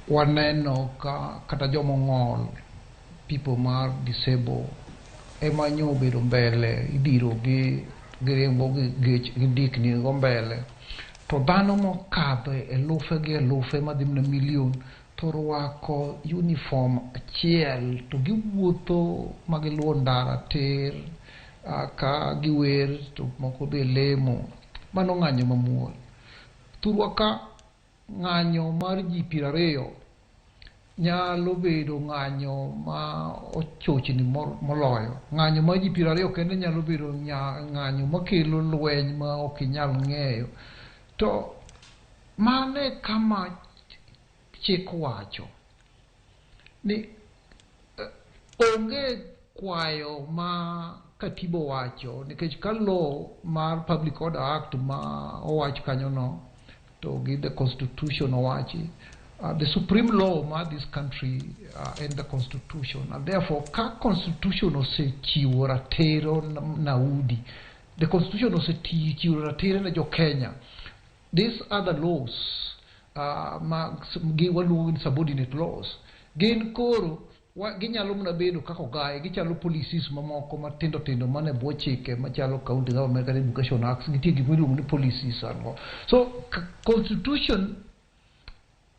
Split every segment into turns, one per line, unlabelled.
Waneno ka kata jomong'ol, people mar disable ema nyo obedo mbele, idhiro gi giriembo gi gech gi ndikni go mbele. To dhano mokadho elufe gi elufe madhi mana million to orwako uniform achiel to giwuotho ma giluwo ndara tir ka giwer to moko be lemo. Mano ng'anyo mamuol. Thurwa ka ng'anyo mar ji 20 nyalo bedo ng'anyo ma ochochni moloyo. Ng'anyo mar ji 20 kende nyalo bedo ng'anyo makelo lweny ma ok inyal ng'eyo. To mano e kama chik wacho ni onge kwayo ma katiba owacho, nikech ka law mar Public Order Act ma owach kanyo no to gi the constitution owachi, the supreme law mar this country en the constitution, and therefore ka constitution osechiwo ratiro naudi, the constitution osechiwo ratiro ne jo Kenya, these other laws ma gi waluongo ni subordinate laws gin koro ginyalo mana bedo kaka ogaye, gichalo policies mamoko matindo tindo mane bwo chike machalo County Government kata Education Act. Nitie gik miluongo ni policies and go. So constitution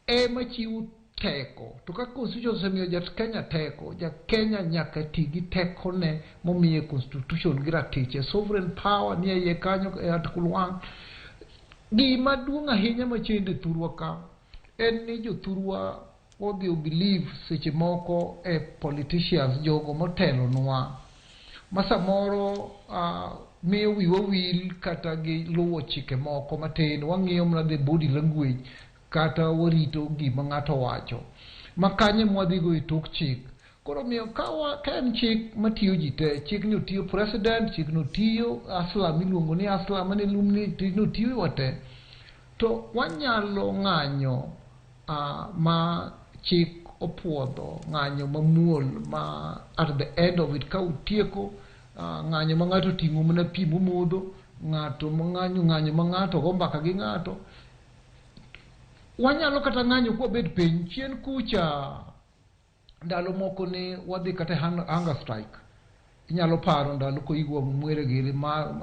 ema chiwo teko, to ka constitution osemiyo ja Kenya teko, ja Kenya nyaka ti gi tekone momiye constitution gi ratiche. Sovereign power nie iye kanyo e article 1. Gima duong' ahinya machende thurwa ka en ni jothurwa odhi believe seche moko e politicians, jogo motelonwa, ma samoro miyo wiwa wil kata gi luwo chike moko matin. Wang'iyo mana the body language kata warito gima ng'ato wacho ma kanye mwadhigo e tok chik. Koro miyo ka en chik matiyo ji te, chik ni otiyo president, chik no tiyo hustler miluongo ni hustler mane lumni, chik no tiyo wa te, to wanyalo ng'anyo ma chik opuodho, ng'anyo mamuol ma at the end of it ka utieko ng'anyo ma ng'ato oting'o mana pi momodho, ng'ato mang'anyo, ng'anyo ma ng'ato go mbaka gi ng'ato. Wanyalo kata ng'anyo kwabet piny chien kucha. Ndalo moko ne wadhi kata e hunger strike. Inyalo paro ndalo Koigwa Mwere giri ma